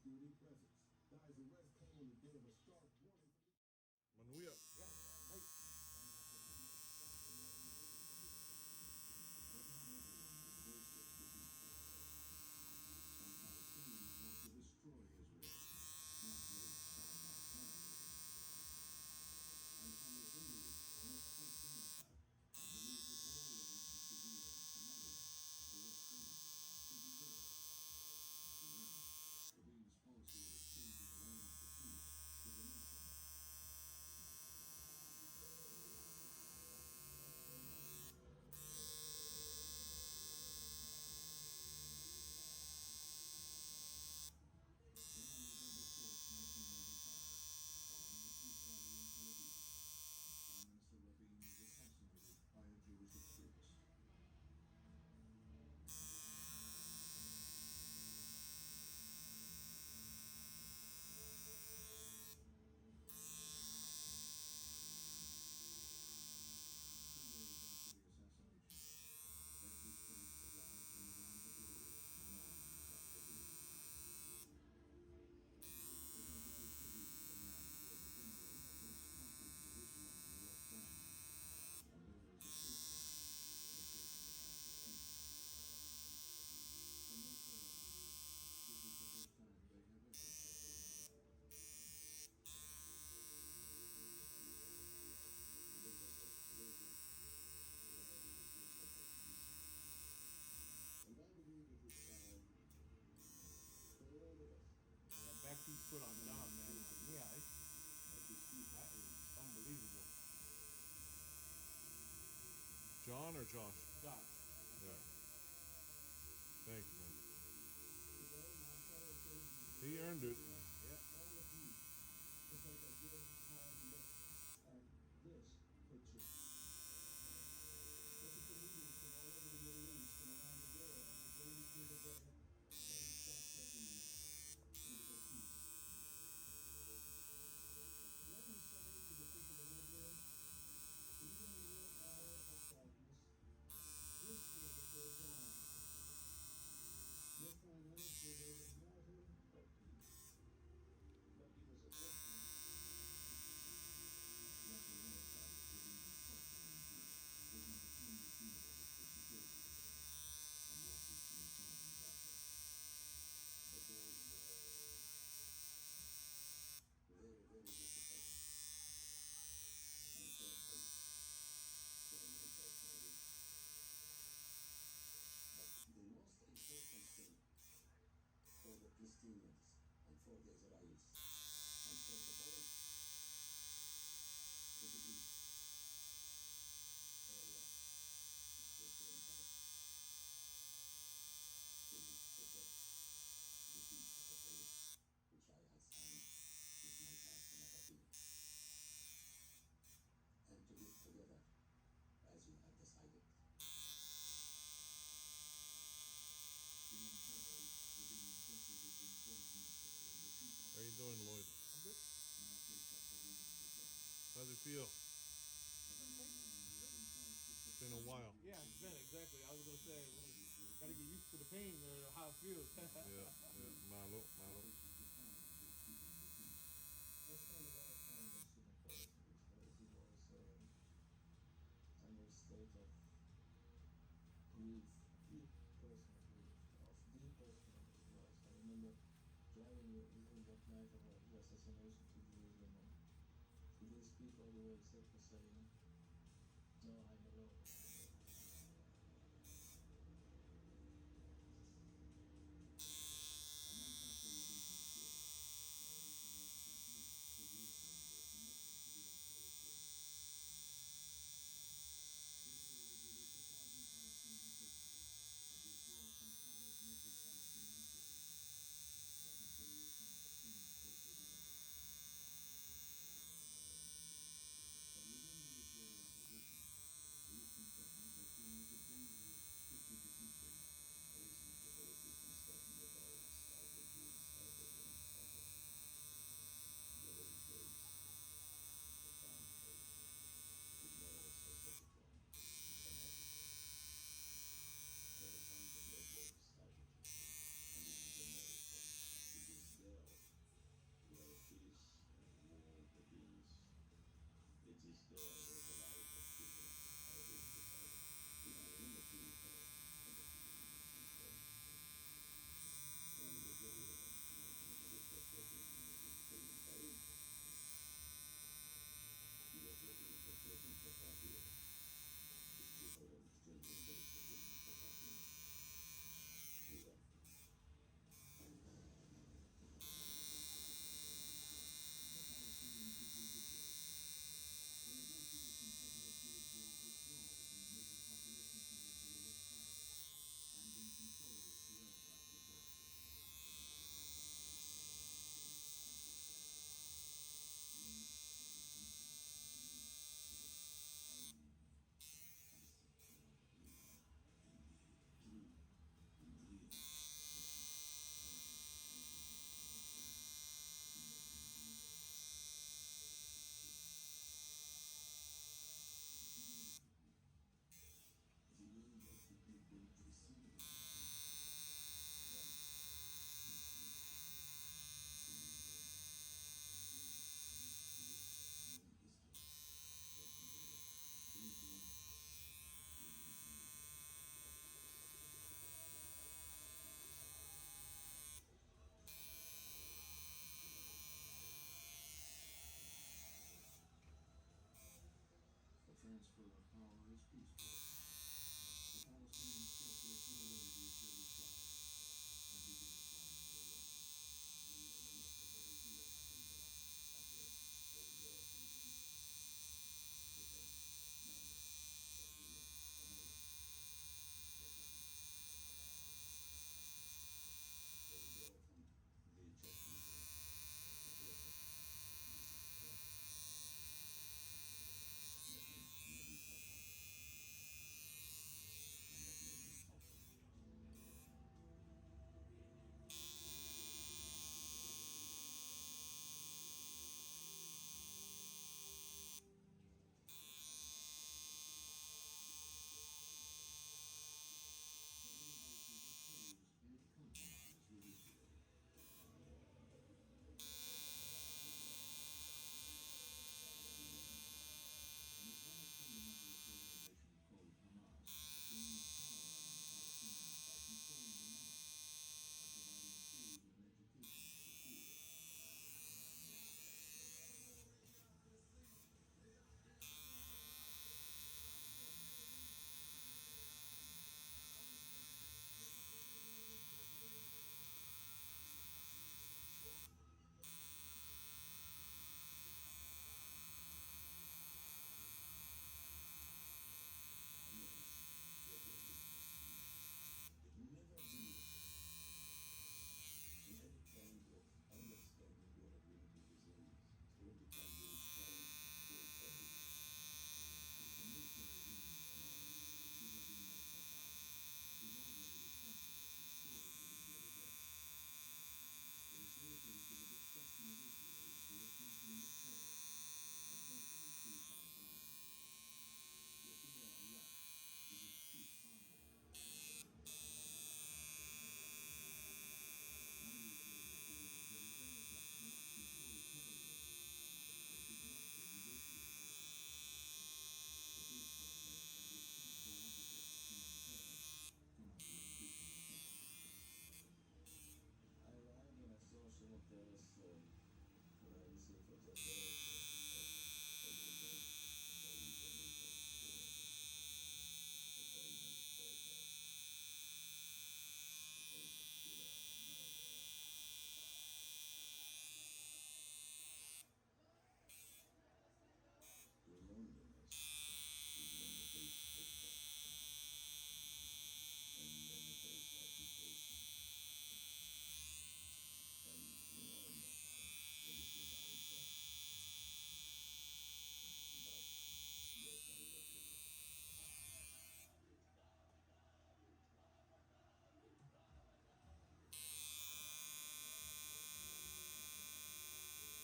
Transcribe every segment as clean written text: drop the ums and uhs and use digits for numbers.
security presence. Dye's arrest came on the day of a stark warning from Manuia. Yeah. Thanks. But not everyone embraces the peace process. Some Palestinians want to destroy Israel, not live side by side with it. And some Israelis mistrust Arafat and believe that all living in Judea and Samaria, the West Bank, should be rid of. To them, Rabin's policy of exchanging land for peace is anathema. Then on November 4th, 1995, following the peace rally in Tel Aviv, Prime Minister Rabin was assassinated by a Jewish extremist. 2 days after the assassination, every state arrived from around the globe to mourn Yitzhak Rabin. They come to pay tribute to the man who, as a general, had once conquered Jerusalem and the West Bank, and later as a statesman, had chosen the path of peace. For most Arab leaders, this is the first time they have ever scheduled a meeting. And I believe it is time for all of us That back two foot on John, man. Yeah, it's, as we speak that is unbelievable. John or Josh? Josh. Yeah. Thanks, man. today, my fellow citizens, He earned it. Yeah. all of you to take a good hard look at this picture. Look at the leaders from all over the Middle East and around the world who joined here today for Yitzhak Rabin and for peace. Let me say to the people of Israel, even in your hour of darkness, this world goes on. Your Prime Minister was a martyr of peace, but he was a victim of peace. Yasser Arafat, Rabin's partner in peace, does not attend the funeral for security reasons and watches from his home in Gaza. It was very, very difficult and painful for me personally. But the most important thing for the Palestinians and for the Israelis and for the whole Middle East area is to return back to protect the peace protocol which I had signed with my partner Rabin, and to live together as we had decided. Shimon Peres, Rabin's deputy and foreign minister and the chief How you doing, Lloyd? I'm good. now takes up the reins of government. How's it feel? A young man who has been charged with It's been a while. Yeah, it's been exactly. I was gonna say, gotta get used to the pain or how it feels. Yeah. Malo, malo. faces the challenge of keeping the peace. I spent a lot of time with Shimon Peres because he was under a state of grief, deep personal grief, of deep personal loss. I remember driving with him that night of the assassination to Jerusalem, and he didn't speak all the way except for saying, "No, I'm alone." A month after Rabin was killed, Peres and Arafat meet to reaffirm their commitment to the Oslo Accords. Israel would release 1,000 Palestinian prisoners and withdraw from five major Palestinian cities. Reconciliation seemed closer than ever. But within the Israeli opposition, There's what I received from the The loneliness is when you face occupation and when you face occupation. And you know in your heart that it is unfair. But there's no way to do it.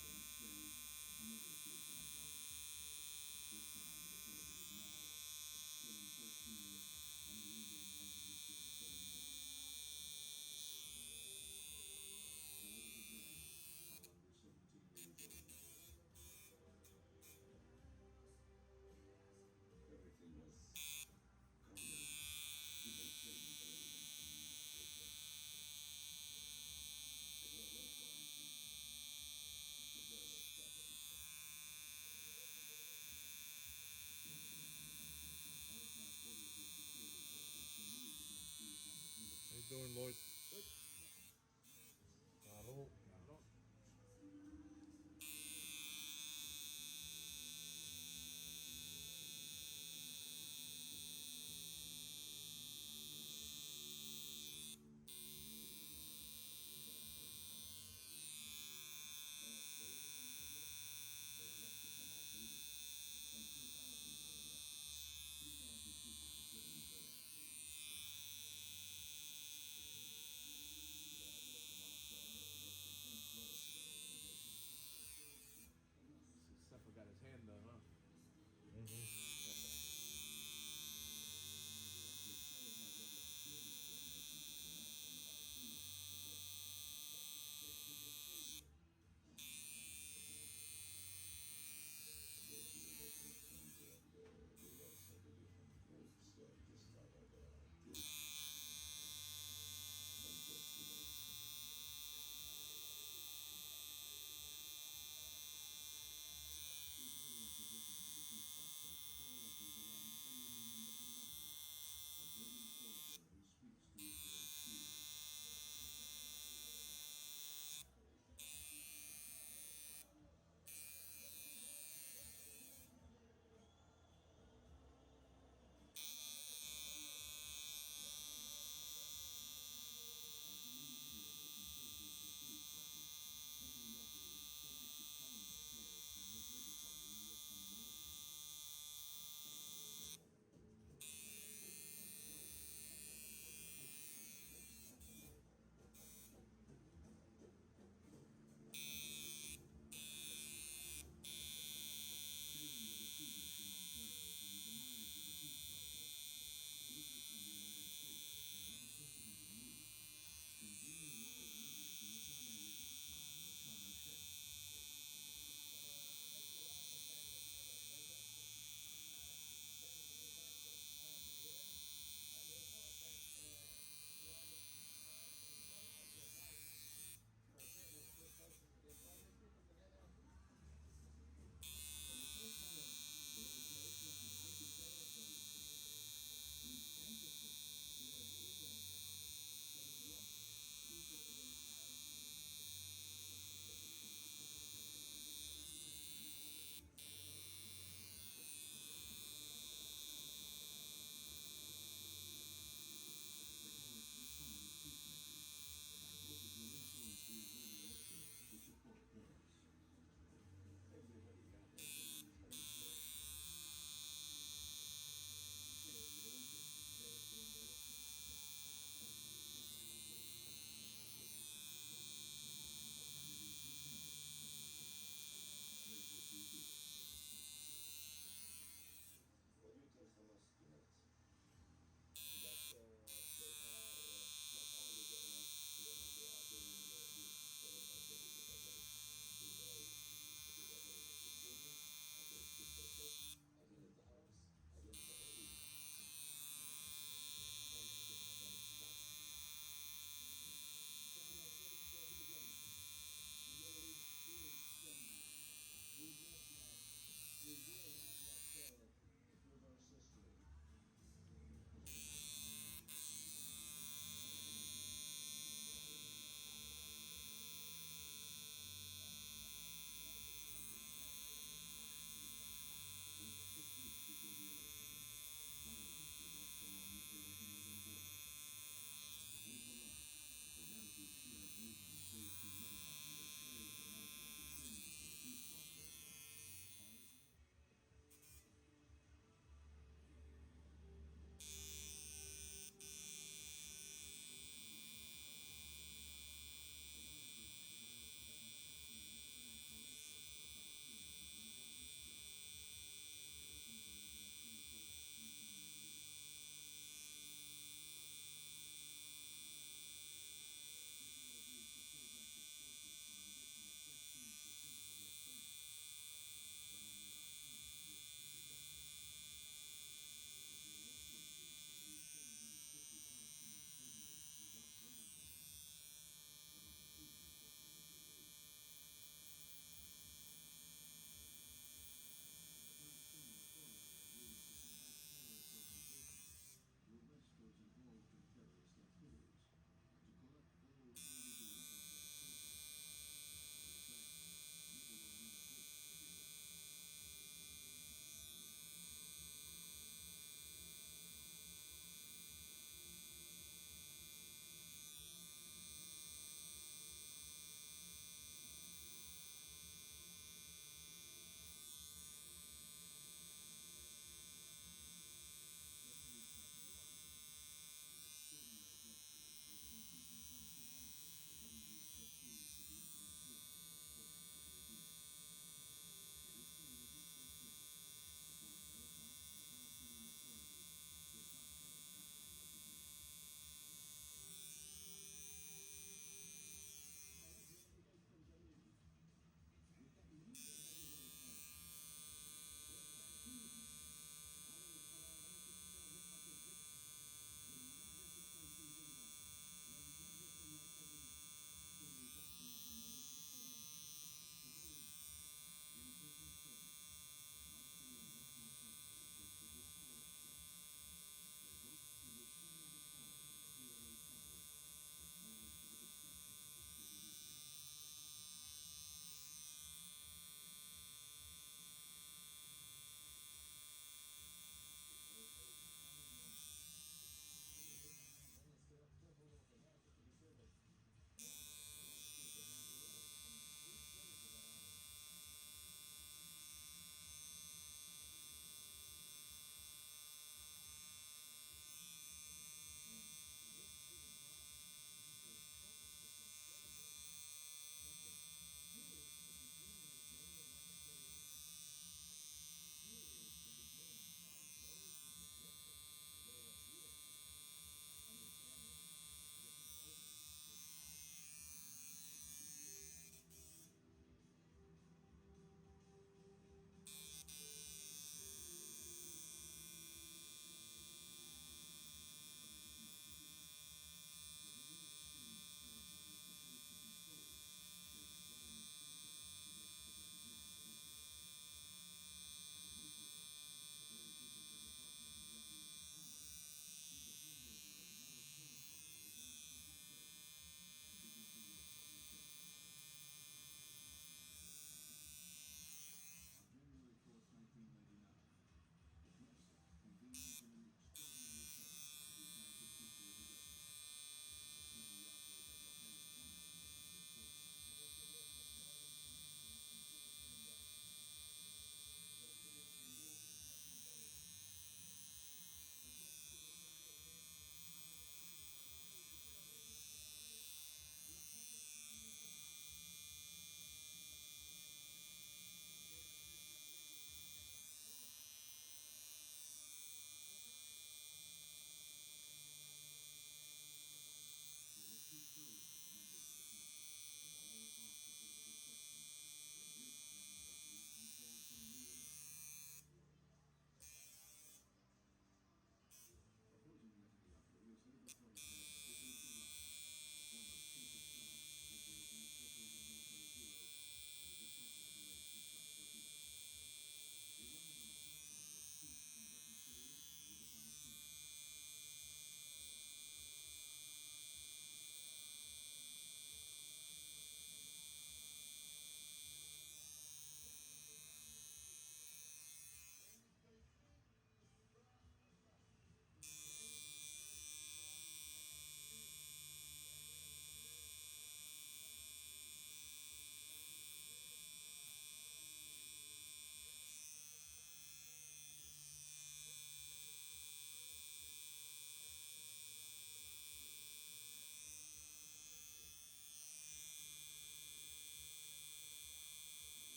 The next day, another suicide bomber. This time in the Tel Aviv Mall, killing 13 and wounding 157 more. All of the dead are under 17 years old. Everything was crumbling. People stayed on television and newspaper. It was also, I think, the birth of terrorism. Arafat orders his security forces to move against the Islamic How militants. you doing, Lloyd? Good. Malo. Malo. They arrested Hamas leaders. Some 3,000 were arrested. 3,000 people were put in jail. The idea of Hamas ordered was to bring close to the organization. Sefer got his hand though, huh? Mm-hmm.